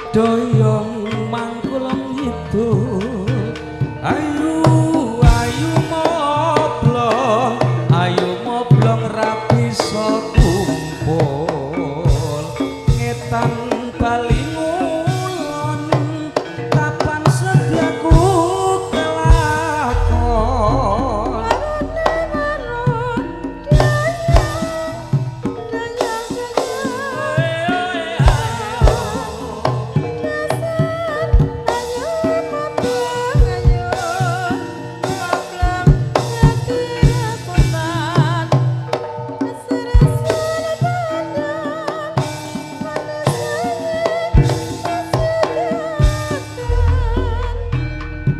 Doyong mangkulung ngidul, ayu ayu moblong, ayu moblong ra bisa kumpul. Ngetan bali ngulon, kapan setiaku kelakon.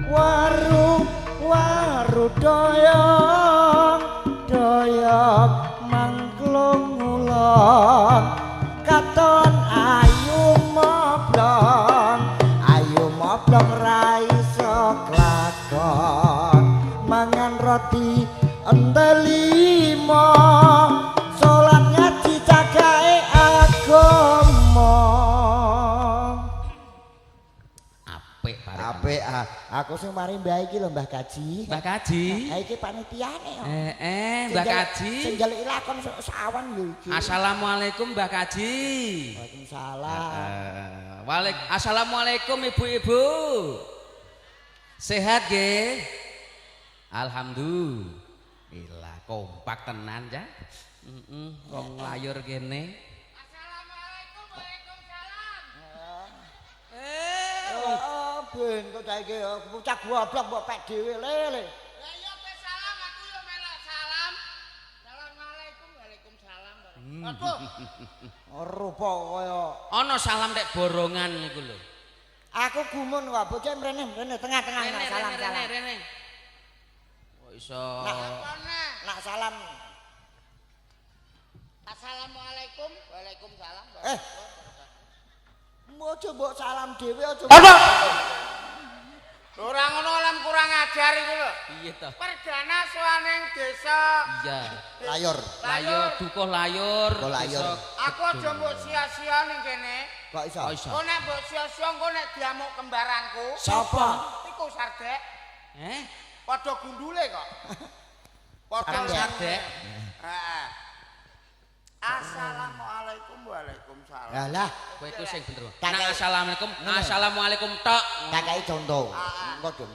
Waru waru doyong doyong mangklung ngulon, katon ayu moblong ra iso klakon, mangan roti entelimo, salat ngaji cagahe agama. Apik bareng. Apik ah. Aku sing mari mbah iki lho Mbah Kaji. Mbah Kaji. Ha iki panitiane kok. Mbah Kaji. Sing njaluk lakon sawan yo iki. Assalamualaikum Mbah Kaji. Waalaikumsalam. Assalamualaikum ibu-ibu. Sehat nggih? Alhamdulillah kompak tenan ya. Heeh, wong layur kene. Assalamualaikum, waalaikumsalam. Oh, ben kok saiki bocah goblok mbok pek dhewe lele. Lah iya kowe salam, aku yo melok salam. Assalamualaikum, waalaikumsalam. Aduh, Rupa kaya Ana salam tek borongan niku lho. Aku gumun kok bocah mrene mrene tengah-tengah Rene nak salam rene salam. rene rene. Kok iso apane? Nak salam. Assalamualaikum, waalaikumsalam. Eh. Aja mbok salam dhewe aja. Ora ngono lam kurang ajar iku lho. Piye to? Perdana sowan desa. Iya. Layur. Layur, dukuh layur. Dukuh layur. Desa Aku aja mbok sia-sia ning kene. Kok iso? Kok iso? Kok nek mbok sia-sia engko nek diamuk kembaranku. Sapa? Iku Sardek. Eh? Padha gundule kok. Padha Sardek. Sardek. Heeh. Assalamualaikum, waalaikumsalam. Lah lah, Kowe iku sing bener. Tak Nak kei- assalamualaikum, assalamualaikum tok. Tak kei contoh. Engko dong.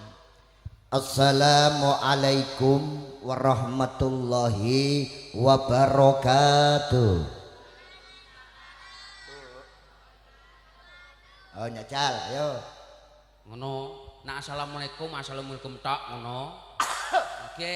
Assalamualaikum warahmatullahi wabarakatuh. Oh nyajal, ayo. Ngono. Nak assalamualaikum, assalamualaikum tok ngono. Oke.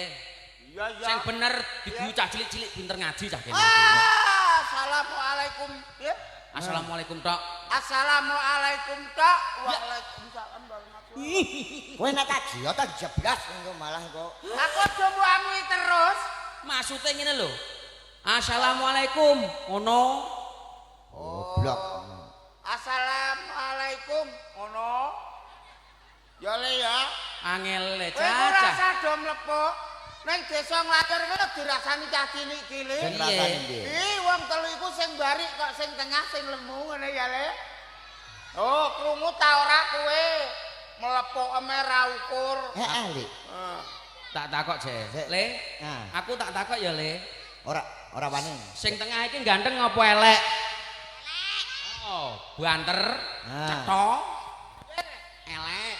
Iya, iya. Sing bener diguyu cah cilik-cilik pinter ngaji cah kene. Ah, Assalamualaikum. Ya. Assalamualaikum tok. Assalamualaikum tok. Waalaikumsalam warahmatullahi. Kowe nek tak jiyo tak jeblas engko malah kok. Aku aja mbok amui terus. Maksude ngene lho. Assalamualaikum ngono. Goblok. Assalamualaikum ngono. Ya le ya. Angel Kowe ora cah. usah do mlepuk. Ning desa Nglayur kuwi dirasani cah cilik-cilik. Sing rasane piye? Ih, wong telu iku sing barik kok sing tengah sing lemu ngene ya le. Oh, krungu ta ora kowe? Mlepuk eme ra ukur. Heeh, Lik. Heeh. Tak takok, Jek. Sik. Le, Nah. aku tak takok ya, Le. Ora ora wani. Sing tengah iki ganteng apa elek? Oh, banter, Ah. cetha. Elek.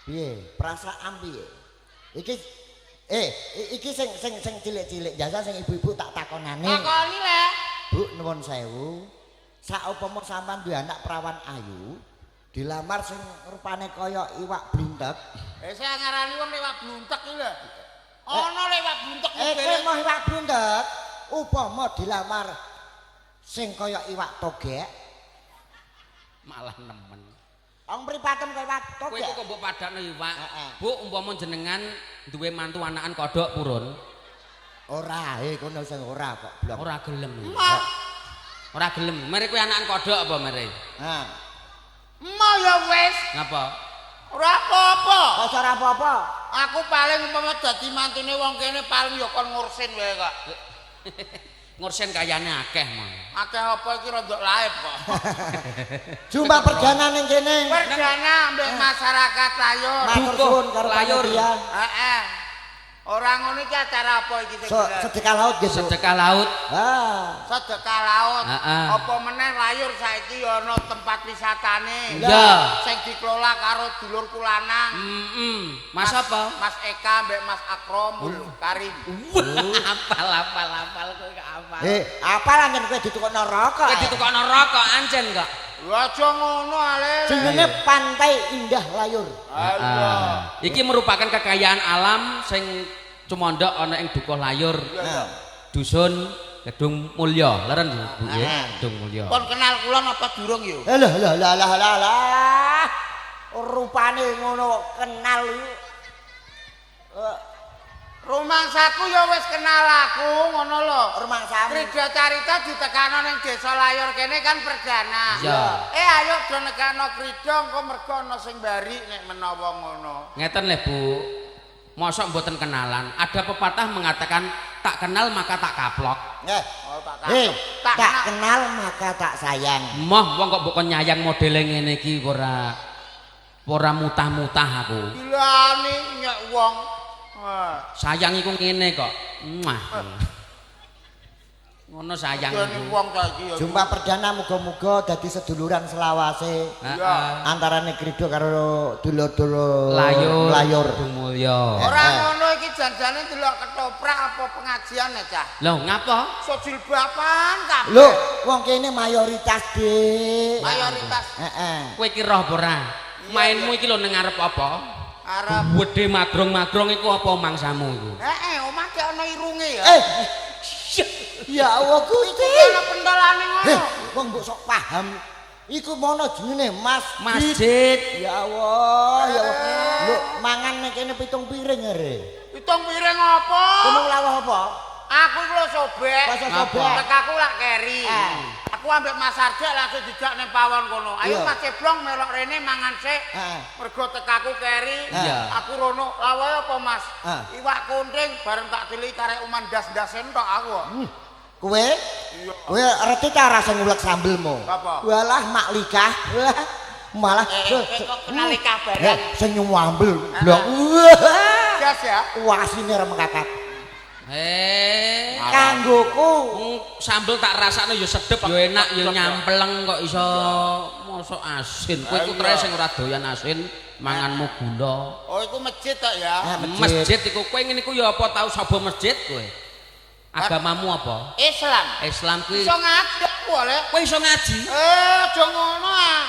Piye? Perasaan piye? Iki iki sing sing sing cilik-cilik jasa sing ibu-ibu tak takonane. Takoni le. Bu nuwun sewu. Saupama sampean duwe anak perawan ayu, dilamar sing rupane kaya iwak blintek. Eh sing ngarani wong lewat bluntek iki lho. Ana lewat bluntek Kowe mau iwak blintek, upama dilamar sing kaya iwak togek, Malah nemen. wong mripatem kaya iwak Kowe togek. iku kok mbok padakno iwak. Heeh. Bu, umpama jenengan duwe mantu anakan kodhok purun, Ora, kono sing ora kok blok. ora gelem. Emoh. Ora gelem. Mere kowe anakan kodhok apa mere? Ha. Emoh ya wis. Ngapa? Ora apa-apa. Kok ora apa-apa? Aku paling umpama dadi mantune wong kene paling ya kon ngursin wae kok. Ngursen kayane akeh mon. Akeh apa iki rodok laib kok. Jumpa perdana ning kene. Perdana ambek masyarakat Layur. Matur suwun karo Layur. panitia. Heeh. Ora ngono iki acara apa iki sing bener? Sedekah laut nggih, Bu. Sedekah laut. Ah. Sedekah laut. Heeh. Apa meneh Layur saiki ya ana tempat wisatane. Iya. Sing dikelola karo dulurku lanang. Heeh. Mas apa? Mas Eka mbek Mas Akromul Karim. Apal apal apal kowe gak apal. Apal anjen kowe ditukokno rokok. Kowe ditukokno rokok anjen kok. Lho aja ngono ale. Jenenge Pantai Indah Layur. Ayo. Iki merupakan kekayaan alam sing cumondhok ana ing Dukuh Layur. Dusun Gedung Mulya, leren Bu nggih, Gedung Mulya. Kon kenal kula napa durung yo? Lah lah lah lah lah lah. Rupane ngono kenal iku. Rumangsaku ya wis kenal aku ngono lho. Rumangsamu. Krida Carita ditekano ning Desa Layur kene kan perdana. Iya. Ayo do nekano krida engko mergo ana sing bari nek menawa ngono. Ngeten lho Bu. Mosok mboten kenalan. Ada pepatah mengatakan tak kenal maka tak kaplok. Nggih. Oh, tak Tak, tak kenal maka tak sayang. Moh wong kok mbok kon nyayang modele ngene iki ora ora mutah-mutah aku. Gilane nyek wong. Sayang iku ngene kok. Mwah. Ngono sayang iku. Wong saiki ya. Jumpa perdana muga-muga dadi seduluran selawase. Heeh. Antarane Krida karo dulur-dulur Layur. Layur. Mulya. Ora ngono iki janjane delok ketoprak apa pengajian ya, Cah? Lho ngapa? So jilbaban kabeh. Lho, wong kene mayoritas, Dik. Mayoritas. Heeh. Kowe iki roh apa ora? Mainmu iki lho ning ngarep apa? Arep Gedhe magrong-magrong iku apa mangsamu iku? Heeh, omah ki ana irunge ya. Ya Allah Gusti. Ana pentolane ngono. Wong mbok sok paham. Iku mono jenenge masjid. Masjid. Ya Allah, ya Allah. Lho, mangan nek kene 7 piring are. 7 piring apa? Ngomong lawuh apa? Aku iku lho sobek. Kok sobek? Tekaku lak keri. Aku ambek Mas Arja langsung dijak ning pawon kono. Ayo Mas Ceblong melok rene mangan sik. Mergo tekaku keri. Aku rono lawuhe apa Mas? Iwak kunting bareng tak tiliki karek uman ndas-ndase entok aku. Kowe? Kowe reti ta ora sing ngulek sambelmu? Walah mak likah. Wah, malah kok kenal likah bareng. Sing nyambel blok. Gas ya. Wasine ora mengkakat. Kanggoku sambel tak rasakno ya sedep ya enak ya nyampleng kok iso mosok asin. Kowe iku tre sing ora doyan asin, manganmu gula. Oh iku masjid tok ya. Masjid iku kowe ngene iku ya apa tau sapa masjid kowe? Agamamu apa? Islam. Islam kuwi. Iso ngaji aku le. Kowe iso ngaji? Aja ngono ah.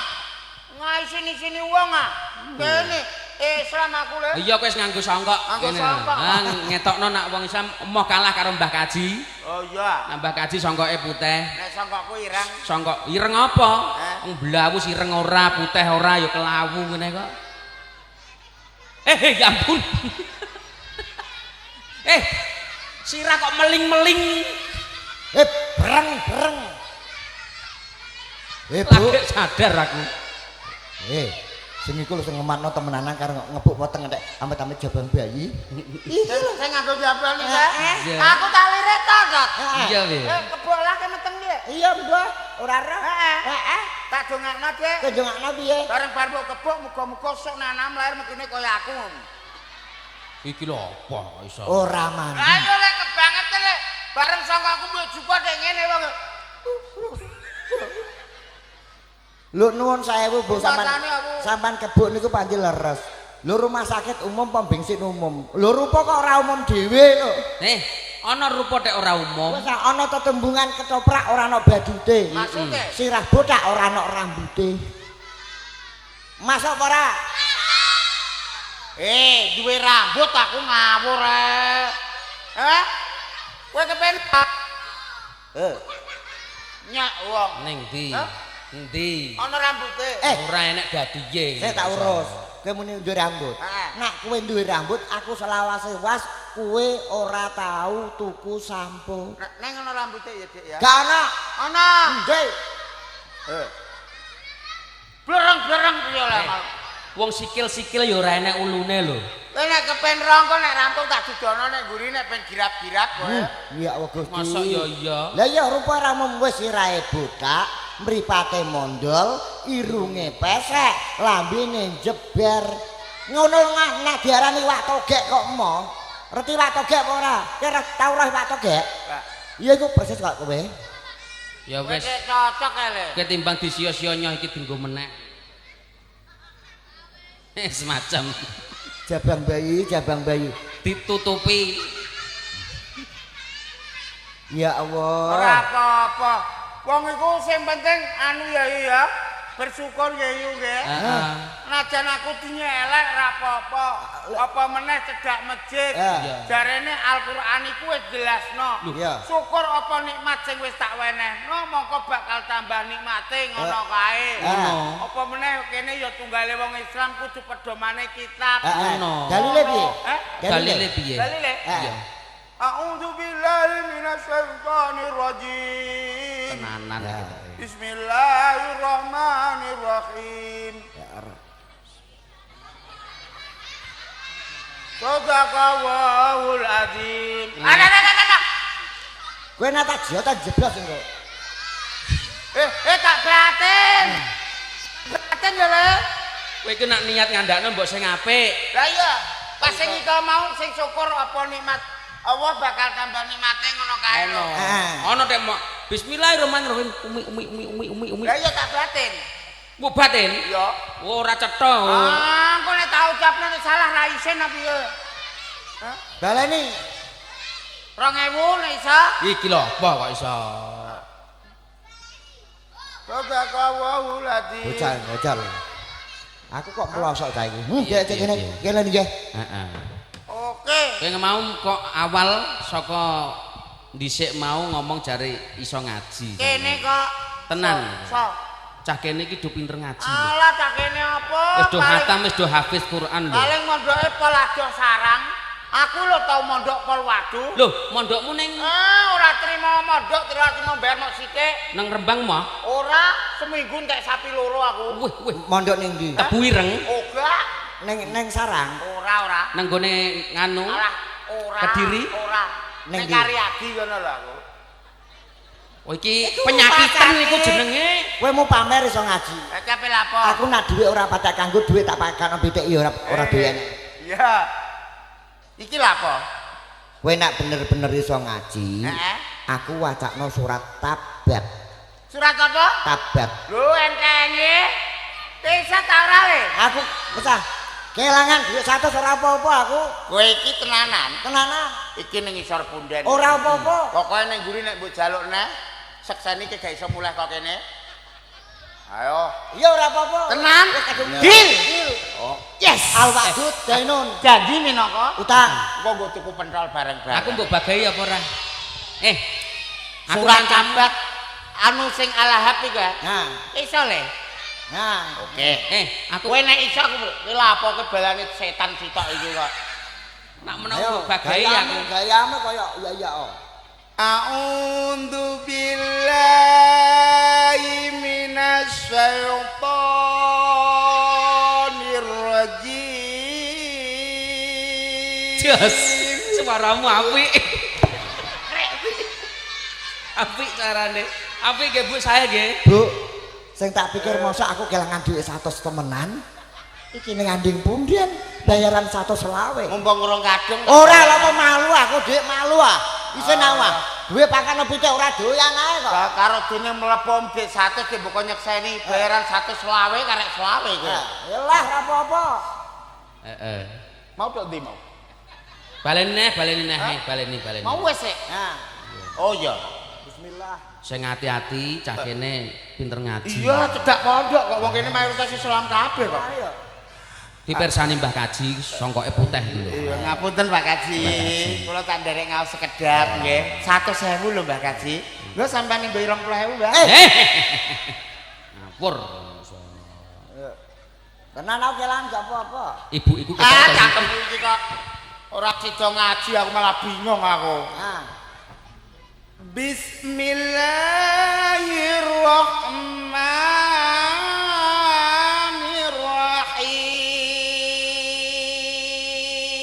Ngaisini-sini wong ah. Kene Islam aku le. Iya kowe wis nganggo songkok. Nganggo songkok. Ha ngetokno nak wong Islam emoh kalah karo Mbah Kaji. Oh iya. Nah, Mbah Kaji songkoke putih. Nek songkokku ireng. Songkok ireng apa? Wong blawus ireng ora, putih ora ya kelawu ngene kok. Ya ampun. Sirah kok meling-meling. Breng-breng. Bu. Lagi sadar aku. Sing iku lho sing ngematno temenanan karo ngebuk weteng entek amit-amit jabang bayi. Iki lho sing nganggo jabang iki. Aku tak lirik to, Dot. Iya piye? Kebok lah ke meteng piye? Iya, Mbah. Ora roh. Heeh. Tak dongakno, Dik. Dongakno piye? Bareng bar mbok kebok muga-muga sok nanam lahir metune kaya aku. Iki lho apa iso? Ora mandi. Lah yo lek kebangetan lek bareng sangka aku mbok jupuk dek ngene wong. Lho nuwun sewu Bu sampean. Sampean kebuk niku panci leres. Lho rumah sakit umum pom bensin umum. Lho rupa kok ora umum dhewe lho. Ana rupa tek ora umum. Wis ana tetembungan ketoprak ora ana badute. Maksude? Sirah botak ora ana rambute. Masuk apa ora? Duwe rambut aku ngawur ae. Kowe kepen Nyak wong. Ning ndi? Endi? Ana rambute. Ora enek dadiye. Saya tak urus. Kowe muni duwe rambut. Nek kowe duwe rambut, aku selawase was kowe ora tau tuku sampo. Neng ana rambute ya, Dik ya. Gak ana. Ana. Endi? Blereng-blereng piye lah. Wong sikil-sikil ya ora enek ulune lho. Kowe nek kepen rongko nek rampung tak dudono nek mburi nek ben girap-girap kowe. Ya Allah Gusti. Mosok ya iya. Lah ya rupa ra mung wis sirahe botak, mripate mondol, irunge pesek, lambene jeber. Ngono nek diarani wak togek kok emoh. Reti wak togek apa ora? Kowe ora tau roh wak togek? Iya iku persis kok kowe. Ya wis. Cocok e le. Ketimbang disia-sia nyoh iki dienggo menek. Semacam jabang bayi, jabang bayi ditutupi. Ya Allah. Ora apa-apa. Wong iku sing penting anu ya ya, bersyukur ya yu nggih. Heeh. Najan aku dinyelek ora apa-apa. Apa meneh cedhak masjid. Jarene Al-Qur'an iku wis jelasno. Syukur apa nikmat sing wis tak wenehno mongko bakal tambah nikmate ngono kae. Apa meneh kene ya tunggale wong Islam kudu pedomane kitab. Ngono. Dalile piye? Dalile piye? Dalile? Iya. A'udzu billahi minasyaitonir rajim. Tenanan gitu. Bismillahirrahmanirrahim. Shadaqallahul azim. Ada ada. Kowe nek tak jio tak jeblos engko. Eh tak batin. Batin ya le. Kowe iku nek niat ngandakno mbok sing apik. Lah iya, pas sing iki mau sing syukur apa nikmat Allah bakal tambah nikmate ngono kae lho. Ono tek mok bismillahirrahmanirrahim umi umi umi umi umi umi. Lah iya tak batin. Mbok batin? Iya. Ora cetha. Ah, engko nek tak ucapno nek salah ra isin apa piye? Hah? Baleni 2000 nek iso. Iki lho apa kok iso? Sadaqallahul azim. Bocah, bocah. Aku kok melosok ta iki. Nggih, kene kene nggih. Heeh. Oke. Kowe mau kok awal saka dhisik mau ngomong jare iso ngaji. Kene kok tenan. So. Cah kene iki do pinter ngaji. Alah cah kene apa? Wis do khatam, wis do hafiz Quran lho. Paling mondoke pol adoh sarang. Aku lho tau mondok pol wadu. Lho, mondokmu ning ora trimo mondok, ora trimo bayar mok sithik. Nang Rembang mah? Ora, seminggu entek sapi loro aku. Wih, wih. Mondok ning ndi? Tebu Ireng. Ora. Neng neng sarang. Ora, ora. Nang gone nganu. Alah, ora. Kediri? Ora. Ning Karyadi ngono lho aku. Oh iki penyakitan iku jenenge. Kowe mau pamer iso ngaji. Lah kape lapo? Aku nak dhuwit ora patek kanggo dhuwit tak pakano pitik ya ora ora doyan. Iya. Iki lapo? Kowe nak bener-bener iso ngaji, aku wacakno surat Tabat. Surat apa? Tabat. Lho entenge. Bisa ta ora le? Aku wis ah. Kelangan dhuwit 100 ora apa-apa aku. Kowe iki tenanan. Tenanan. Iki ning ngisor punden. Ora apa-apa. Pokoke ning mburi nek mbok jaluk neh, sekseni iki gak iso mulih kok kene. Ayo. Iya ora apa-apa. Tenan. Deal. Oh. Yes. Al-Wadud Dainun. Janji minangka utang. Engko nggo tuku pentol bareng-bareng. Aku mbok bagahi apa ora? Aku surat Tabat anu sing Al-Lahab iku. Nah. Iso le. Nah, oke. Aku kowe nek iso aku kowe lapo kebalane setan sitok iki kok. Nak menawa mbok bagahi aku. Gayamu kaya iya iya oh. A'udzu billahi minasyaitonir rajim. Jos, suaramu apik. Apik carane. Apik nggih Bu saya nggih. Bu, sing tak pikir mosok aku kelangan dhuwit 100 temenan. Iki ning anding punden bayaran 125. Mumpung urung kadung. Ora lha apa malu aku dik malu ah. Isin awak. Duwe pakan pitik ora doyan ae kok. Lah karo dene mlebu dik 100 dik mbok nyekseni bayaran 125 karek 25 kowe. Ya lah ora apa-apa. Heeh. Mau tok ndi mau? Baleni neh, baleni neh, baleni baleni. Mau wis sik. Nah. Oh iya. Bismillah. Sing ati-ati cah kene pinter ngaji. Iya, cedhak pondok kok wong kene mayoritas Islam kabeh kok. Ayo. Dipersani Mbah Kaji songkoke putih iki lho. Iya, ngapunten Pak Kaji. Kula tak nderek ngaos sekedap nggih. 100.000 lho Mbah Kaji. Lho sampean nggo 20.000, Mbah. Ngawur. Tenan aku kelangan gak apa-apa. Ibu iku ketok cangkem iki kok ora sida ngaji aku malah bingung aku. Nah. Bismillahirrahmanirrahim.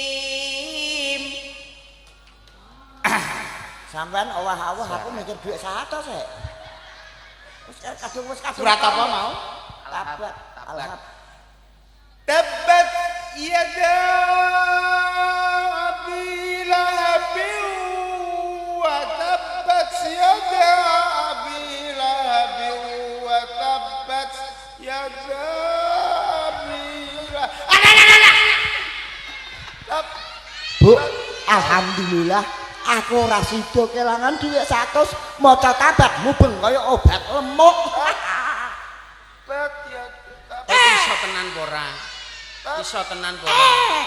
Sampean owah-owah aku mikir dhuwit 100 sik. Wis kadung wis kadung. Surat apa mau? Tabat. Alhab. Tabbat yada Abi Lahabin wa tabbat yada Abi Lahabin wa tabbat yada Abi Lahab. Bu, alhamdulillah aku ora sida kelangan dhuwit 100 maca tabat mubeng kaya obat lemuk. Tabbat yada. Iso tenan apa ora? Iso tenan apa ora?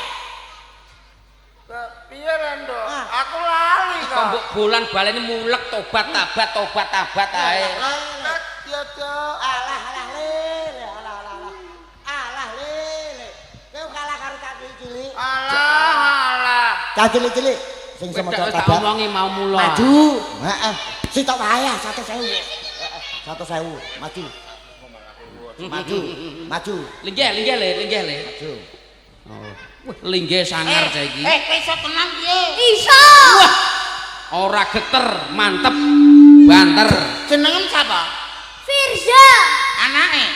Piye Rendo? Aku lali kok. Kok mbok bolan baleni mulek tobat tabat tobat tabat ae. Tabbat yada. Alah alah lele, alah alah alah. Alah lele. Kowe kalah karo cah cilik. Alah alah. Cah cilik-cilik sing iso maca Wis tak tabat. omongi mau mula. Maju. Heeh. Sitok wae 100.000. 100.000 maju. Maju, maju. Linggih, linggih le, linggih le. Maju. Oh. Wah, linggih sangar cah iki. Kowe iso tenan piye? Iso. Wah. Ora geter, mantep. Banter. Jenengem sapa? Firza. Anake.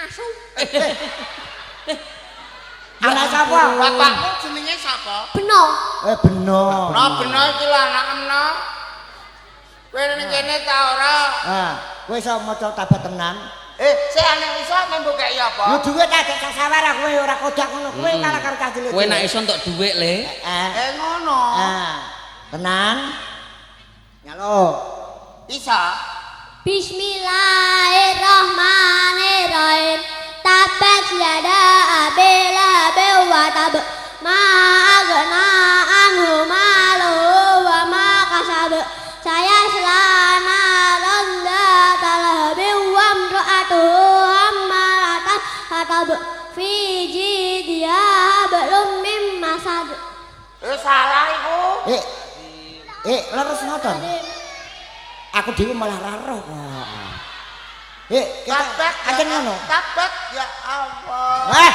Asu. Anak sapa? Bapakmu jenenge sapa? Beno. Beno. No beno iki lho anakem no. Kowe ning kene ta ora? Ah, kowe iso maca tabat tenan? Sik anek iso mbok kei apa? Yo dhuwit tak sawar kowe ora kodak ngono. Kowe kalah karo cah cilik. Kowe nek iso entuk dhuwit le. Ngono. Tenan. Nyalo. Iso. Bismillahirrahmanirrahim. Tabat yada Abi Lahabin wa tab. Ma aghna anhu maluhu wa ma kasab. Sayasla naran dzata lahabin wa imra'atuhu hammalatal hatab. Fi jidha hablum min masad. Salah iku. Leres ngoten. Aku dhewe malah ra roh kok. Tabat ancen ngono. Tabat ya Allah. Wah,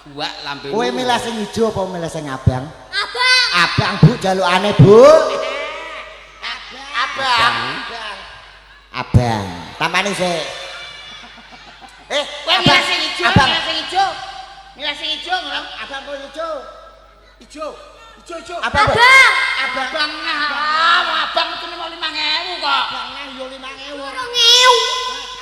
Guwak lambemu. kowe milih sing ijo apa milih sing abang? Abang. Abang Bu jalukane, Bu. Abang. Abang. Tampane sik. Kowe milih sing ijo, milih sing ijo. Milih sing ijo ngono. Abang kowe ijo. Ijo. Ijo, ijo. Abang. Abang. Abang nah, abang itu mau 5.000 kok. Abang nah yo 5.000. 2.000.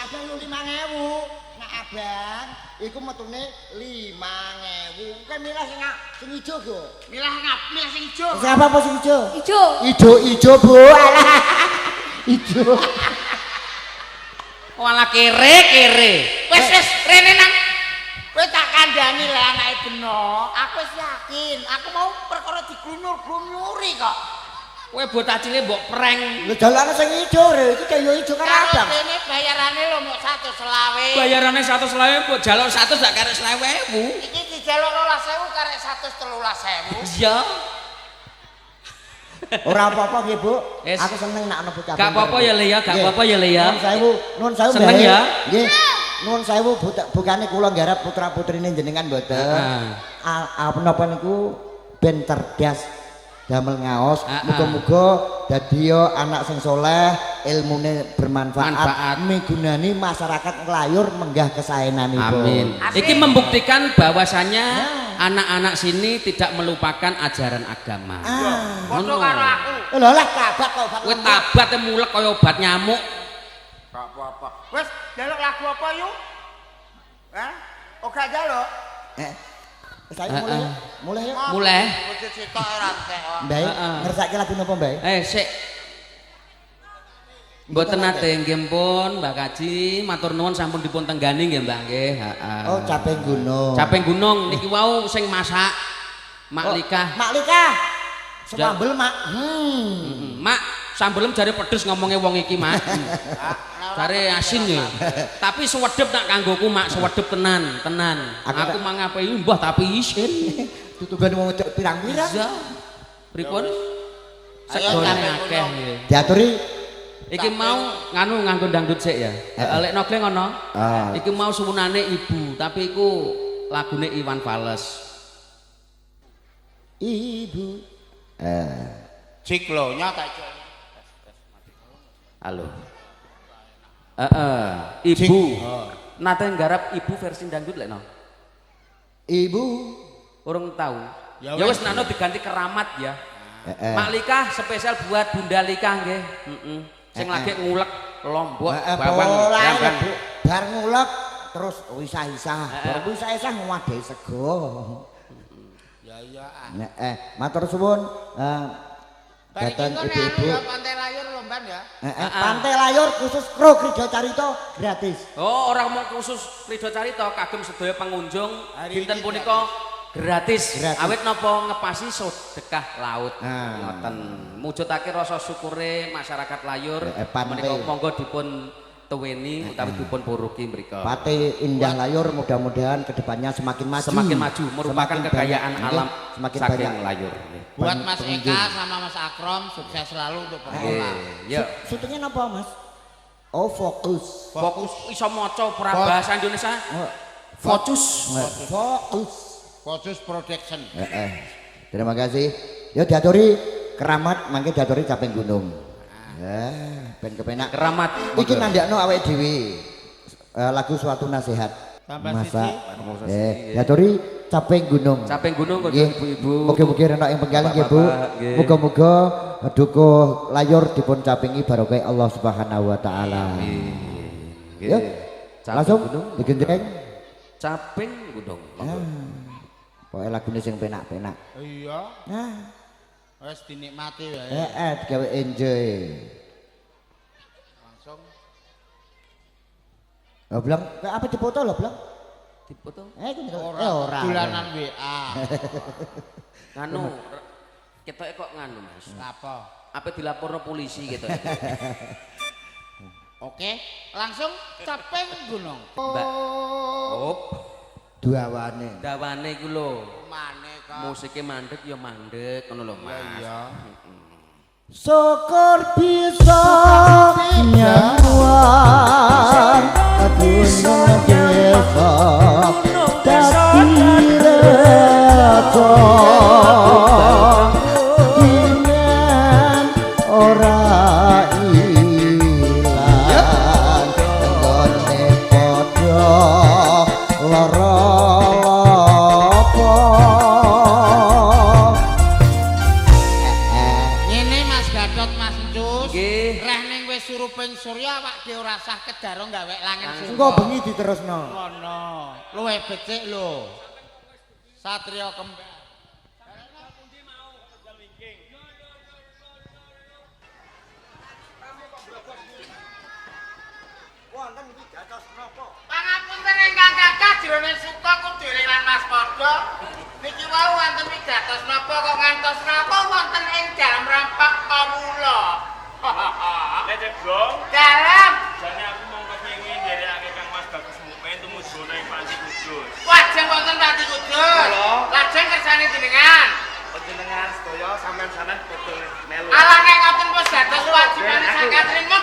Abang yo 5.000. Nah abang iku metune 5.000. Kowe milih sing ijo go. Milih ngap, milih sing ijo. Sing apa apa sing ijo? Ijo. Ijo ijo Bu. Alah. Ijo. Walah kere kere. Wis wis rene nang. Kowe tak kandhani le anake Beno. Aku wis yakin, aku mau perkara diglunyur-glunyuri kok. Kowe bocah cilik mbok prank. Lho jalukane sing ijo re, iki kaya ijo karo Karo abang. kene bayarane lho mok 120. Bayarane 120 mbok jaluk 100 gak karek 20.000. Iki dijaluk 12.000 karek 113.000. Iya. Ora apa-apa nggih, Bu. Wis. Aku seneng nek ana bocah. Gak apa-apa ya Le ya, gak apa-apa ya Le ya. Nuwun sewu, nuwun sewu. Seneng ya? Nggih. Nuwun sewu bukane kula nggarap putra-putrine jenengan mboten. Heeh. Napa niku ben cerdas damel ngaos. Heeh. Muga-muga dadi yo anak sing soleh, ilmune bermanfaat, Manfaat. migunani masyarakat nglayur menggah kesaenanipun. Amin. Asik. Iki membuktikan bahwasannya anak-anak sini tidak melupakan ajaran agama. Ah. Padha karo aku. Lho lah tabat kok obat. Kowe tabat mulek kaya obat nyamuk. Gak apa-apa. Wis, jaluk lagu apa yuk? Hah? Oh gak jaluk? Wis ayo mulai. Mulai yuk. Mulai. Wis sitok ora entek kok. Mbak, ngersake lagu napa, Mbak? Sik. Mboten nate nggih pun, Mbah Kaji, matur nuwun sampun dipun tenggani nggih Mbah nggih. Heeh. Oh, Caping Gunung. Caping Gunung niki wau sing masak Mak Likah. Mak Likah. Sambel, Mak. Mak, sambelem jare pedes ngomonge wong iki, Mak. Jare asin ya. Tapi suwedep nak kanggoku, Mak, suwedep tenan, tenan. Aku mangape mbah tapi isin. Tutugan wong wedok pirang-pirang. Iya. Pripun? Segone akeh nggih. Diaturi iki mau nganu nganggo dangdut sik ya. Heeh, lek nogle ngono. Iki mau suwunane ibu, tapi iku lagune Iwan Fals. Ibu. Ciklonya tak ijol. Halo. Heeh, ibu. Nate nggarap ibu versi dangdut lek no. Ibu urung tahu. Ya Ya wis nano diganti keramat ya. Mak Likah spesial buat Bunda Likah nggih. Heeh. Sing lagi ngulek lombok bawang brambang. Bar ngulek terus wisah-isah. Bar wisah-isah ngwadhahi sego. Ya iya. Heeh, matur suwun datang ibu-ibu. Ya Pantai Layur lomban ya. Pantai Layur khusus kru Krida Carita gratis. Oh, orang mau khusus Krida Carita kagem sedaya pengunjung dinten punika gratis. Awit napa ngepasi sedekah laut. Ngoten. Mujudake rasa syukure masyarakat Layur menika monggo dipun tuweni utawi dipun puruki mriku. Pantai Indah Layur mudah-mudahan kedepannya semakin maju. Semakin maju merupakan semakin kekayaan banyak, alam semakin saking banyak. Layur. Buat Mas Eka sama Mas Akrom sukses selalu untuk perkola. Iya. Syutingnya napa Mas? Oh, fokus. Fokus iso maca bahasa Indonesia. Fokus. Fokus. Fokus Production. Terima kasih. Ya diaturi keramat mangke diaturi caping gunung. Ya, ben kepenak. Keramat. Iki nandakno awake dhewe. Lagu suatu nasihat. Masa. Diaturi caping gunung. Caping gunung kok ibu-ibu. Mugi-mugi renak ing penggalih nggih Bu. Muga-muga dukuh Layur dipun capingi barokah Allah Subhanahu wa taala. Amin. Ya. Langsung digenjreng. Caping gunung. Pokoke lagune sing penak-penak. Iya. Nah, wis dinikmati wae. Heeh, digawe enjoy. Langsung. Lah Blang, apa dipoto lho, Blang? Dipoto? Ora. Dolanan WA. Nganu, ketoke kok nganu, Mas. Apa? Apa dilaporno polisi gitu. Oke, langsung caping gunung. Mbak. Op. Dawane. Dawane iku lho. Mane kok. Musike mandek ya mandek ngono lho, Mas. Iya. Syukur bisa nyawang gunung desa dadi rejo dinen ora ilang nggone padha lara. Surya awak dhewe ora sah kedaro gawe langen surya. Engko bengi diterusno. Ngono. Luwih becik lho. Satria kembar. Wonten iki dados napa? Pangapunten ingkang kathah jerone suka kudu lan Mas Padha. Niki wau wonten wigatos napa kok ngantos napa wonten ing dalem rampak kawula. Lek Ceblong, dalem. Jane aku mung kepengin nderekake Kang Mas Bagus Mukmin tumuju nang Panti Kudus. Lajeng wonten Panti Kudus. Lajeng kersane jenengan. Panjenengan sedaya sampean-sampean padha melu. Alah nek ngoten wis dados wajibane sakatrima